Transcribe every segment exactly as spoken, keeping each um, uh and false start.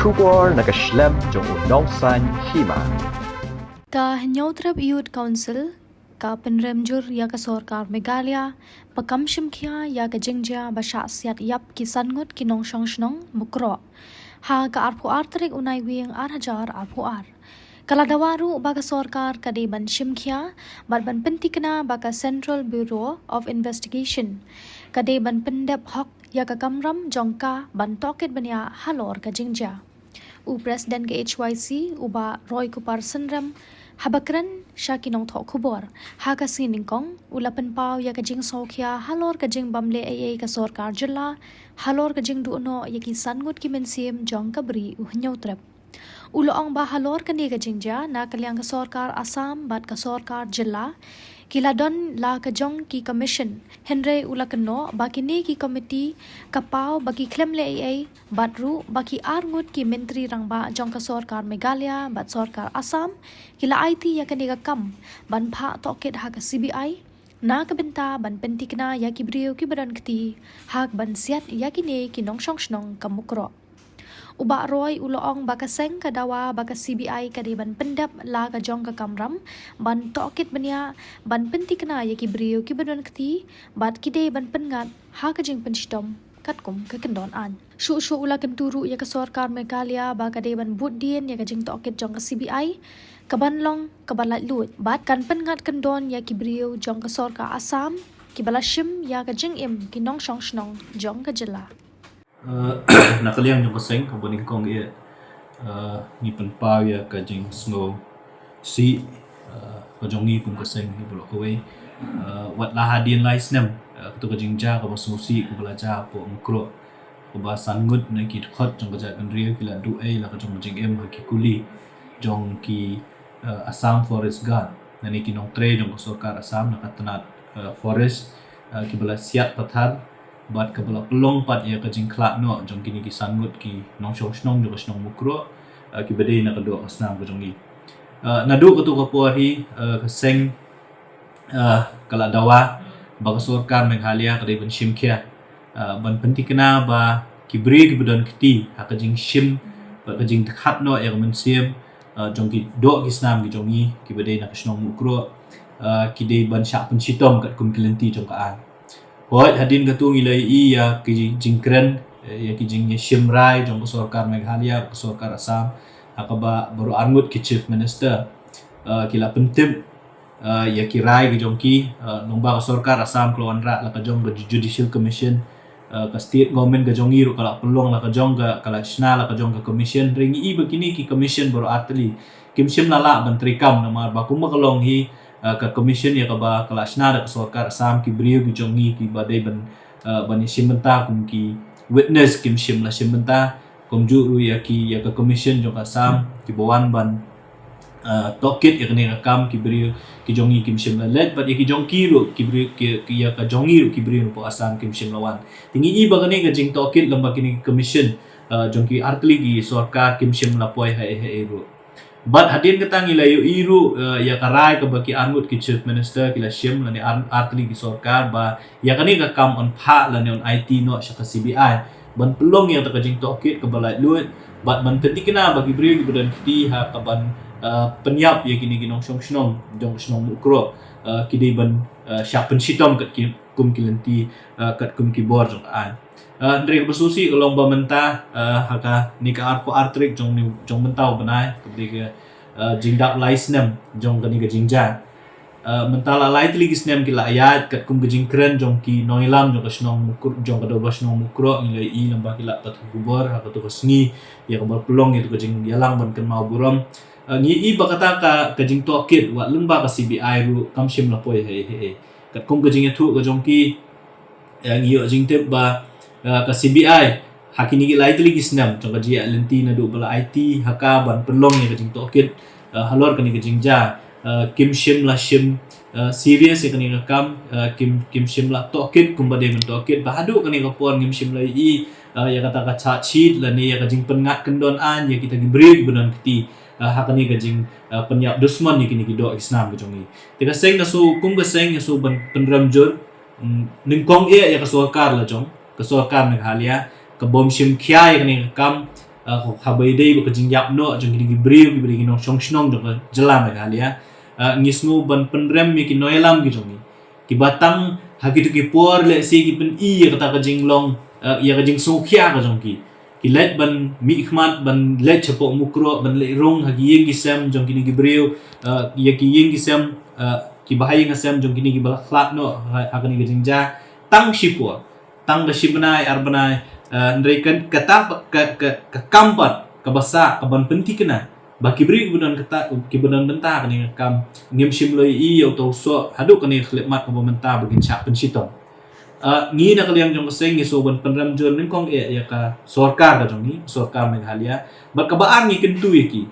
Khubor na ka shlem jong u Nongsaiñ Hima. Ka Hynñiewtrep Youth Council ka pynrem jur ïa ka sorkar Meghalaya ba kam shimkhia ïa ka jingjia ba shah siat ïap ki san ngut ki nongshong shnong Mukroh ha ka arphew ar tarik u Naiwieng ar hajar arphew ar. Ka la dawa ruh ba ka sorkar ka dei ban shimkhia bad ban pynthikna ba ka Central Bureau of Investigation ka dei ban pyndep hok ïa ka kamram jong ka ban tohkit bniah halor ka jingjia. U President ka H Y C, u Bah Roy Kupar Synrem, haba kren sha ki nongthoh khubor ha ka sngi Nyngkong, u la pynpaw ïa ka jingsngewkhia halor ka jingbym leh ei ei ka sorkar jylla halor ka jingduh noh ïa ki san ngut ki mynsiem jong ka Bri u Hynñiewtrep. U la ong ba halor kane ka jingjia, na ka liang ka sorkar Assam bad ka sorkar jylla ki la don la ka jong ki commission. Hynrei u la kynnoh ba kine ki komiti ka paw ba ki khlem leh ei ei bad ruh ba ki ar ngut ki myntri rangbah jong ka sorkar Meghalaya bad sorkar Assam ki la aiti ïa kane ka kam ban phah tohkit ha ka C B I na ka bynta ban pynthikna ïa ki briew kiba don kti ha kaban siat ïa kine ki nongshong shnong ka Mukroh. U Bah Roy u la ong ba ka seng ka dawa ba ka C B I ka dei ban pyndep la ka jong ka kamram ban tohkit bniah ban pynthikna ïa ki briew kiba don kti bad ki dei ban pynngat ha ka jingpynshitom katkum ka kyndon aiñ. Shuh shuh u la kyntu ruh ïa ka sorkar Meghalaya ba ka dei ban bud dien ïa ka jingtohkit jong ka C B I kaban long kaba laitluid bad kan pynngat kyndon ïa ki briew jong ka sorkar Assam kiba la shim ïa ka jingim ki nongshong shnong jong ka jylla. Eh, na ka liang jong ka seng kaba nyngkong ïa, eh, ngi pynpaw ïa ka jingsngewsih, eh, ka jong ngi kum ka seng ngi ba la kawei. Eh, wat la hadien lai snem, eh, kato ka jingjia kaba sngewsih kaba la jia hapoh Mukroh, kaba san ngut na ki dkhot jong ka jaitbynriew ki la duh ei la ka jong ka jingim ha ki kuli jong ki, eh, Assam Forest Guard, lane ki nongtrei jong ka sorkar Assam na ka tnat, eh, forest, eh, kiba la siat pathar bad kaba la pynlong pat ïa ka jingkhlad noh jong kine ki san ngut ki nongshong shnong jong ka shnong Mukroh, eh, kiba dei na ka doh ka snam ka jong ngi. Eh, naduh kato ka por hi, eh, ka seng, eh, ka la dawa ba ka sorkar Meghalaya ka dei ban shimkhia, eh, ban pynthikna ba ki briew kiba don kti ha ka jingshim bad ka jingdkhot noh ïa ka mynsiem, eh, jong ki doh ki snam ki jong ngi kiba dei na ka shnong Mukroh, eh, ki dei ban shah pynshitom katkum ki lynti jong ka aiñ. Hooid, hadien katto ngi la ïohi ïa ki jingkren, eh, ïa ki jingïashim rai jong ka sorkar Meghalaya, ka sorkar Assam, ha kaba baroh arngut ki Chief Minister, eh, ki la pyntip, eh, ïa ki rai ki jong ki, eh, lyngba ka sorkar Assam ka la wanrah la ka jong ka Judicial Commission, eh, ka State Government ka jong ngi ruh ka la pynlong la ka jong ka, ka la shna la ka jong ka commission. Hynrei ngi i ba kine ki commission baroh artylli kim shym la lah ban treikam namar ba kumba ka long hi, eh, ka commission ïa kaba ka la shna da ka sorkar Assam, ki briew ki jong ngi kiba dei ban, eh, ban ïashim bynta kum ki witness kim shym la shim bynta. Kumjuh ruh ïa ki, ïa ka commission jong ka Assam kiba wan ban, eh, tohkit ïa kane ka kam, ki briew ki jong ngi kim shym la leit, bad ïa ki jong ki ruh ki briew ki, ki ïa ka jong ngi ruh ki briew napoh Assam kim shym la wan. Te ngi i ba kane ka jingtohkit lyngba kine ki commission, eh, jong ki artylli ki sorkar kim shym la poi ha ei ha ei ruh. Bad hadien kata ngi la ïohi ruh, eh, ïa ka rai kaba ki arngut ki Chief Minister ki la shim lane ar-, artylli ki sorkar ba ïa kane ka kam yn phah lane yn aiti noh sha ka C B I ban pynlong ïa kata ka jingtohkit kaba laitluid bad ban pynthikna ba ki briew kiba don kti ha kaban, eh, pynïap ïa kine ki nongshong shnong jong ka shnong Mukroh, eh, ki dei ban, eh, shah pynshitom katkum ki lynti, eh, katkum ki bor jong ka aiñ. Eh, hynrei kaba sngewsih ka long ba mynta, eh, ha kane ka arphew ar tarik jong ni, jong mynta u bnai, kaba dei ka, eh, jingdap lai snem jong kane ka jingjia. Eh, mynta la lai tylli ki snem ki la ïaid katkum ka jingkren jong ki nongïalam jong ka shnong Mukroh, jong ka dorbar shnong Mukroh, ngi la ïohi lyngba ki lad pathai khubor ha kato ka sngi ïa kaba pynlong ïa kato ka jingïalang ban kynmaw burom. Eh, ngi i ba kata ka, ka jingtohkit wat lyngba ka C B I ruh kam shym la poi ha ei ha ei. Katkum ka jingïathuh ka jong ki, eh, ngi ïoh jingtip ba, eh, ka C B I ha kine ki lai tylli ki snem jong ka jingïaid lynti naduh ba la aiti ha ka ban pynlong ïa ka jingtohkit, eh, halor kane ka jingjia, eh, kim shym la shim, eh, serious ïa kane ka kam, eh, kim, kim shym la tohkit kumba dei ban tohkit, ba haduh kane ka por ngim shym la ïohi, eh, ïa kata ka charge sheet lane ïa ka jingpynngat kyndon aiñ ïa kita ki briew kiba don kti, eh, ha kane ka jing, eh, pynïap dusmon ïa kine ki doh ki snam ka jong ngi. Te ka seng nga sngew, kum ka seng nga sngew ban pynrem jur, mm, nyngkong eh ïa ka sorkar la jong, ka sorkar Meghalaya, ka bym shim khia ïa kane ka kam, uh, haba ïadei bad ka jingïap noh jong kine ki briew kiba dei ki nongshong shnong jong ka jylla Meghalaya. Uh, ngi sngew ban pynrem ïa ki nongïalam ki jong ngi kiba tang ha kito ki por lehse ki pyni ïa kata ka jinglong, uh, ïa ka jingsngewkhia ka jong ki. Ki leit ban mihkhmat, ban leit shapoh Mukroh, ban leit rung ha ki ïing ki sem jong kine ki briew, uh, ïa ki ïing ki sem, uh, kiba ha ïing ha sem jong kine kiba la khlad noh ha, ha kane ka jingjia tang shipor, tang da shi bnai ar bnai. Uh, hynrei kan kata ka, ka, ka kam pat kaba sah ka ban pynthikna ba ki briew kiba don kata, kiba don bynta kane ka kam, ngim shym la ïohi ïa uta u soh haduh kane ka khyllipmat kaba mynta ba kin shah pynshitom. Uh, ngi na ka liang jong ka seng ngi sngew ban pynrem jur nyngkong eh ïa ka sorkar ka jong ngi, sorkar Meghalaya. Bad kaba ar, ngi kyntu ïa ki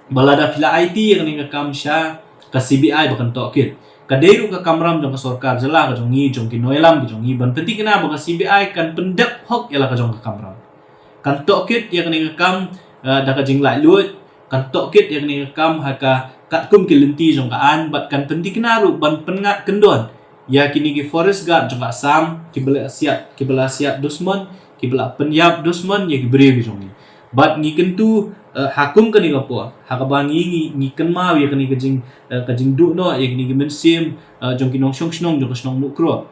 ba lada phi la aiti ïa kane ka kam sha ka C B I ba kan tohkit, ka dei ruh ka kamram jong ka sorkar jylla ka jong ngi, jong ki nongïalam ki jong ngi ban pynthikna ba ka C B I kan pyndep hok ïa la ka jong ka kamram, kan tohkit ïa kane ka kam, uh, da ka jinglaitluid, kan tohkit ïa kane ka kam ha ka katkum ki lynti jong ka aiñ, bad kan pynthikna ruh ban pynngat kyndon ïa kine ki forest guard jong ka Assam kiba la siat, kiba la siat dusmon, kiba la pynïap dusmon ïa ki briew ki jong ngi. Bad ngi kyntu, uh, ha kum kane ka por ha kaba ngi, ngi, ngi kynmaw ïa kane ka jing, uh, ka jingduh noh ïa kine ki mynsiem, uh, jong ki nongshong shnong jong ka shnong Mukroh,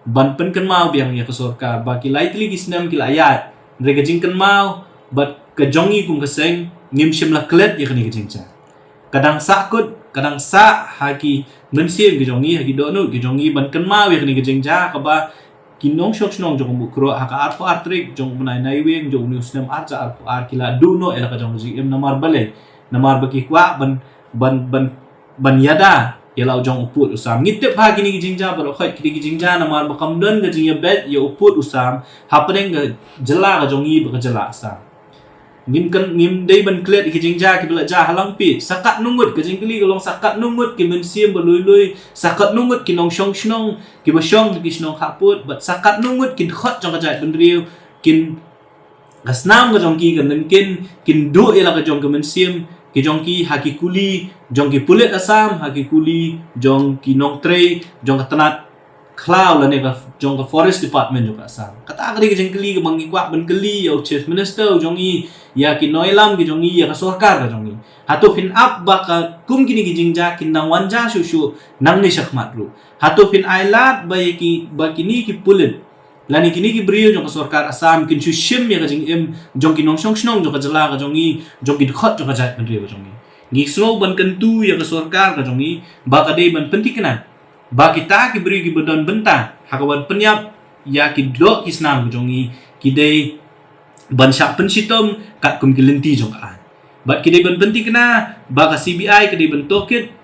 ban pynkynmaw biang ïa ka sorkar ba ki lai tylli ki snem ki la ïaid, hynrei ka jingkynmaw bad ka jong ngi kum ka seng ngim shym la klet ïa kane ka jingjia. Ka dang sahkut, ka dang sah ha ki mynsiem ki jong ngi, ha ki dohnud ki jong ngi ban kynmaw ïa kane ka jingjia kaba ki nongshong shnong jong ka Mukroh ha ka arphew ar tarik jong u bnai Naiwieng jong une u snem ar hajar arphew ar ki la duh noh ïa la ka jong ka jingim. Namar balei? Namar ba ki kwah ban, ban, ban ban ïada ïa la u jong u pud u sam. Ngi tip ba kine ki jingjia baroh khoit ki dei ki jingjia namar ba kam don ka jingïabeit ïa u pud u sam hapdeng ka jylla ka jong ngi bad ka jylla Assam. Ngim kan, ngim dei ban klet ïa ki jingjia kiba la jia ha Langpih. Sa katno ngut, ka jingkylli ka long, sa katno ngut ki mynsiem ba lui lui, sa katno ngut ki nongshong shnong kiba shong ki shnong khapud, bad sa katno ngut ki dkhot jong ka jaitbynriew kin, ka snam ka jong ki kan nym kin, kin duh ïa la ka jong ka mynsiem ki jong ki ha ki kuli jong ki pulit Assam, ha ki kuli jong ki nongtrei jong ka tnat khlaw lane ka jong ka Forest Department jong ka Assam. Kata ka dei ka jingkylli kaba ngi kwah ban kylli ïa u Chief Minister u jong ngi, ïa ki nongïalam ki jong ngi, ïa ka sorkar ka jong ngi. Hato phin ap ba ka kum kine ki jingjia kin nang wan jia shuh shuh nangne shakhmat ruh? Hato phin ailad ba ïa ki, ba kine ki pulit lane kine ki briew jong ka sorkar Assam kin shu shim ïa ka jingim jong ki nongshong shnong jong ka jylla ka jong ngi, jong ki dkhot jong ka jaitbynriew ka jong ngi? Ngi sngew ban kyntu ïa ka sorkar ka jong ngi ba ka dei ban pynthikna ba kita ki briew kiba don bynta ha ka ban pynïap ïa ki doh ki snam ka jong ngi ki dei ban shah pynshitom katkum ki lynti jong ka aiñ. Bad ki dei ban pynthikna ba ka C B I ka dei ban tohkit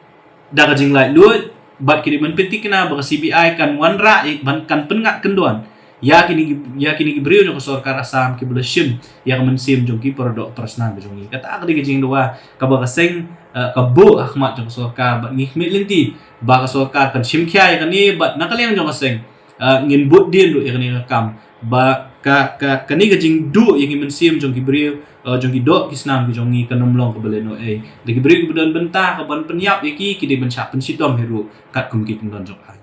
da ka jinglaitluid, bad ki dei ban pynthikna ba ka C B I kan wanrah ïa, ban kan pynngat kyndon ïa kine ki, ïa kine ki briew jong ka sorkar Assam kiba la shim ïa ka mynsiem jong ki para doh para snam ka jong ngi. Kata ka dei ka jingdawa kaba ka seng, eh, ka buh ha khmat jong ka sorkar, bad ngi khmih lynti ba ka sorkar kan shim khia ïa kane, bad na ka liang jong ka seng, eh, ngin bud dien ruh ïa kane ka kam ba ka, ka, kane ka jingduh ïa ki mynsiem jong ki briew, eh, jong ki doh ki snam ki jong ngi kan ym long kaba lehnohei. Da ki briew kiba don bynta ka ban pynïap ïa ki, ki dei ban shah pynshitom hi ruh katkum ki kyndon jong ka aiñ.